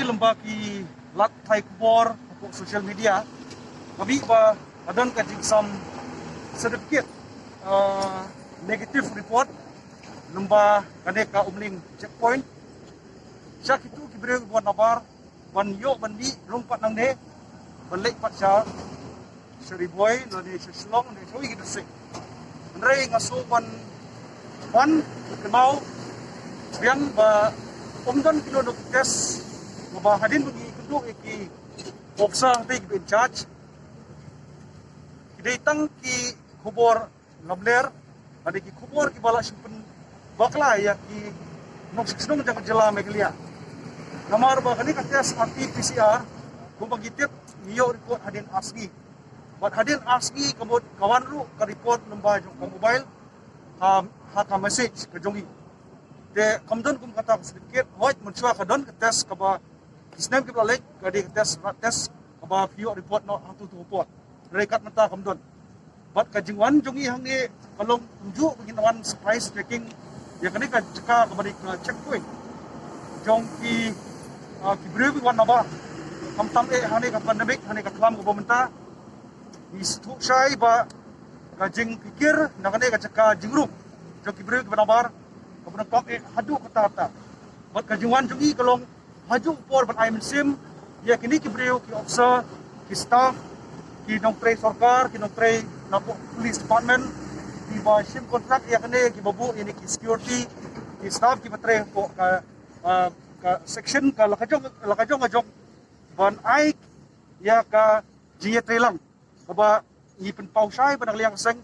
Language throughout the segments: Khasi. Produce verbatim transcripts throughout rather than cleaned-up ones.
Lem bad ki lad pathai khubor hapoh social media, nga mih ba ka don ka jingsam certificate, uh, negative report lem bad kane ka Umling checkpoint. Sha kitu ki briew ba nabar ban ïoh ban mih rung pat nangne ban leit pat sha sha Ri Bhoi lane sha Shillong ne sha wi ki district. Hynrei nga shu ban ban kynmaw biang ba ym don kino kino ki test ba hadien ba ngi kynduh ïa ki officer hangtei kiba in charge. Ki dei tang ki khubor lamler, lane ki khubor kiba la shu pynbakla ïa ki nongshong shnong jong ka jylla Meghalaya. Namar ba kane ka test R T P C R kumba ngi tip ngi ïoh report hadien ar sngi. Bad hadien ar sngi ka mut ka wan ruh ka report number jong ka mobile ha, ha ka message ka jong ngi. Te kam don kum kata ka certificate, hooid mynshuwa ka don ka test kaba ki snem kiba la leit ka dei ka test rat test kaba phi ïoh report noh hangtu tu report. Hynrei kat mynta kam don. Bad ka jingwan jong ngi hangne ka long kumjuh ba ngin wan surprise checking ïa kane ka jaka kaba dei ka checkpoint jong ki, ah, ki briew kiba wan nabar. Khamtam eh hangne ka pandemic, hangne ka khlam kaba mynta. Ngi sngewthuh shai ba ka jingkyrkieh na kane ka jaka jingrung jong ki briew kiba nabar kaba nyngkong eh haduh katta katta. Bad ka jingwan jong ngi ka long ha juh u por ban ai mynsiem ïa kine ki briew, ki officer, ki staff, ki nongtrei sorkar, ki nongtrei na police department, kiba shim contract ïa kane, kiba buh ïa kine ki security, ki staff kiba trei hapoh ka, ah, ka section ka la ka jong, la ka jong ka jong ban ai ïa ka jingïatreilang. Kaba ngi pynpaw shai ba na ka liang ka seng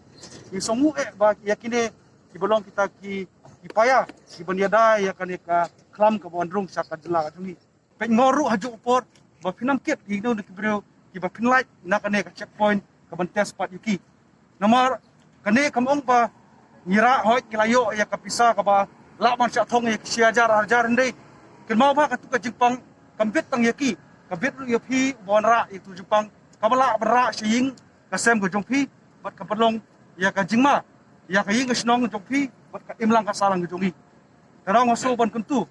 ngi sngewnguh eh ba ïa kine kiba long kita ki, ki paia kiban ïada ïa kane ka khlam kaba wan rung sha ka jylla ka jong ngi. Peit ngor ruh ha juh u por ba phin ym kit ïa kino kino ki briew kiba pynlait na kane ka checkpoint kaban test pat ïa ki. Namar kane kam ong ba ngi rah, hooid ngi la ïoh ïa ka pisa kaba lah ban shah thong ïa ki shi hajar ar hajar, hynrei kynmaw ba katu ka jingpang kam bit tang ïa ki, ka bit ruh ïa phi uba wanrah ïa katu jingpang, kaba lah ban rah sha ïing ka sem ka jong phi bad ka pynlong ïa ka jingma ïa ka ïing ka shnong jong phi bad ka imlang ka sahlang ka jong ngi. Te nga sngew ban kyntu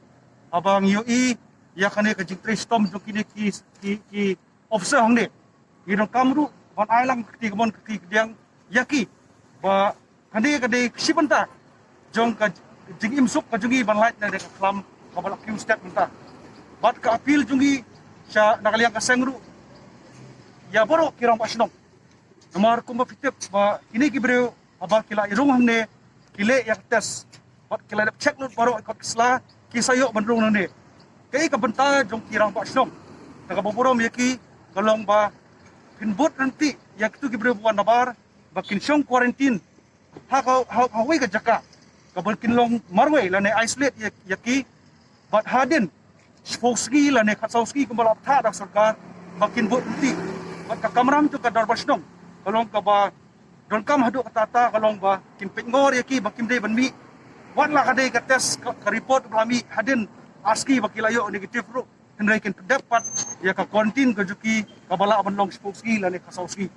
haba ngi ïohi ïa kane ka jingtrei shitom jong kine ki, ki, ki officer hangne. Ngi donkam ruh ban ai lang ka kti kamon ka kti kadiang ïa ki ba kane ka dei ka shi bynta jong ka jingim suk ka jong ngi ban lait na ka khlam kaba la kiew stet mynta. Bad ka appeal jong ngi sha na ka liang ka seng ruh ïa baroh ki rangbah shnong. Namar kumba phi tip ba kine ki briew haba ki la ïa rung hangne ki leh ïa ka test bad ki la dep check lut baroh kot ki sla ki sa ïoh ban rung nangne. Kaei ka bynta jong ki rangbah shnong? Te kaba burom ïa ki ka long ba phin bud ryntih ïa kitu ki briew ba wan nabar ba kin shong quarantine ha ka, ha, ha kawei ka jaka kaba kin long marwei lane isolate ïa, ïa ki. Bad hadien shiphew sngi lane khatsaw sngi kumba la bthah da ka sorkar ba kin bud ryntih. Bad ka kamram jong ka dorbar shnong ka long kaba donkam haduh katta katta ka long ba kin peit ngor ïa ki ba kim dei ban mih wat la ka dei ka test ka, ka report ba la mih hadien ar sngi ba ki la ïoh negative ruh, hynrei kin pyndep pat ïa ka quarantine ka jong ki kaba lah ban long shiphew sngi lane khatsaw sngi.